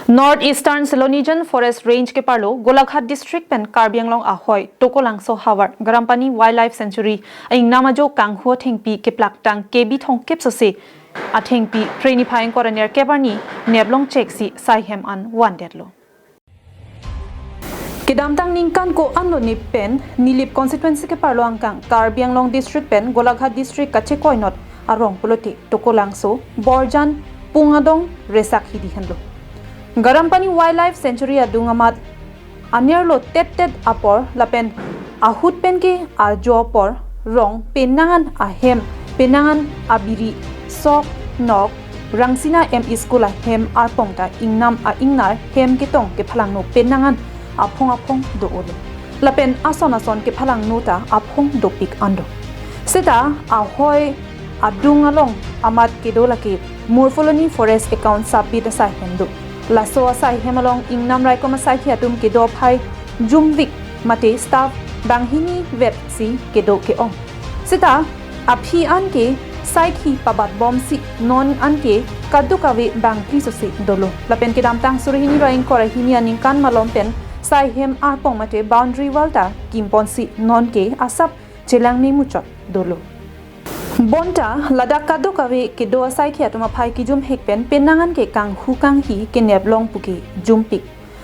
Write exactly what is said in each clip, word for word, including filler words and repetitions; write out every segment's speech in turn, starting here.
North Eastern Silonijan Forest Range keparlo Golaghat District pen Karbi Anglong ahoi Tokolangso havar Garampani Wildlife Sanctuary a-ingnam ajo kanghu athengpi keplaktang K B thongkep sose athengpi Phre niphai ingkoi ra nerkep arni neplong cheksi saihem an vandetlo. Kedamtang ningkan ko-anlo ne pen Nilip constituency keparlo angkang Karbi Anglong District pen Golaghat District kachekoinot arong pulote Tokolangso, Borjan, Pungadong, Resak hidi henlo. Garampani Wildlife Sanctuary adung amat anerlo tet tet apor lapen ahut penke ajo apor rong penang an ahem, penang an abiri, sok, nok, Rangsina M E School ahem arpong ta ingnam a-ingnar hem ketong kephalangno penang an aphong aphong do-olo. Lapen ason ason kephalangno ta aphong dopik an do. Seta ahoi adung along amat kedo lake Murpholoni Forest Account Sub-Beat asaihem do. Laso asaihem along ingnam raikom asaikhi atum kedo aphai jumvik mate staff banghini vetsi kedo ke-ong. Seta aphi anke saikhi pabat bomsi non anke kadokave bangphli sose dolo. Lapen kedamtang suri hini ra ingkoi ra hini aningkan malom pen saihem arpong mate boundary wall ta kimponsi nonke asap chelang memuchot dolo. Bonta ladak kadokave kedo asaikhi atum aphai kijumhek pen penang anke kanghu kanghi keneplong puke jumpik.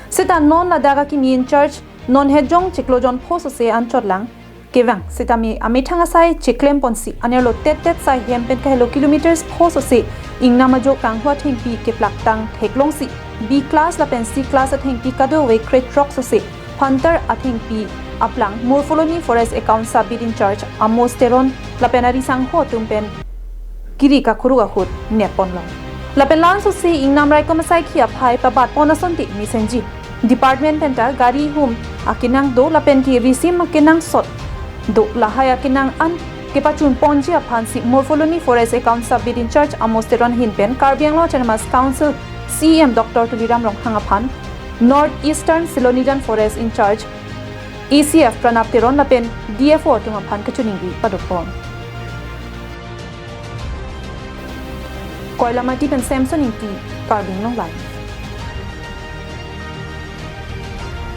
Seta non ladak akimi in charge non hejong chiklo jon pho sose anchot lang kevang. Seta mi amethang asai chiklemponsi anerlo tet tet saihem pen kahelo kilometers pho sose ingnam ajo kanghu athengpi keplaktang theklongsi B class lapen C class athengpi kadokave krethrok sose phantar athengpi aplang Murpholoni Forest Account Sub-Beat in charge Amos Teron lapen ari sangho atum pen kiri kakuruk ahut nepponlong. Lapen la-an sose ingnam raikom asaikhi aphai pabatpon asonte mesenji. Department penta gari hum akenang do lapen ke risim akenangsot do, lahai akenang an kepachunponji aphansi Murpholoni Forest Account Sub-Beat in charge Amos Teron ahin pen Karbi Anglong Autonomous Council C E M Doctor Tuliram Ronghang aphan North Eastern Silonijan Forest in charge A C F Pranab Teron lapen D F O atum aphan kachiningri padopon. Koilamati pen Samson Ingti, Karbi Anglong Live.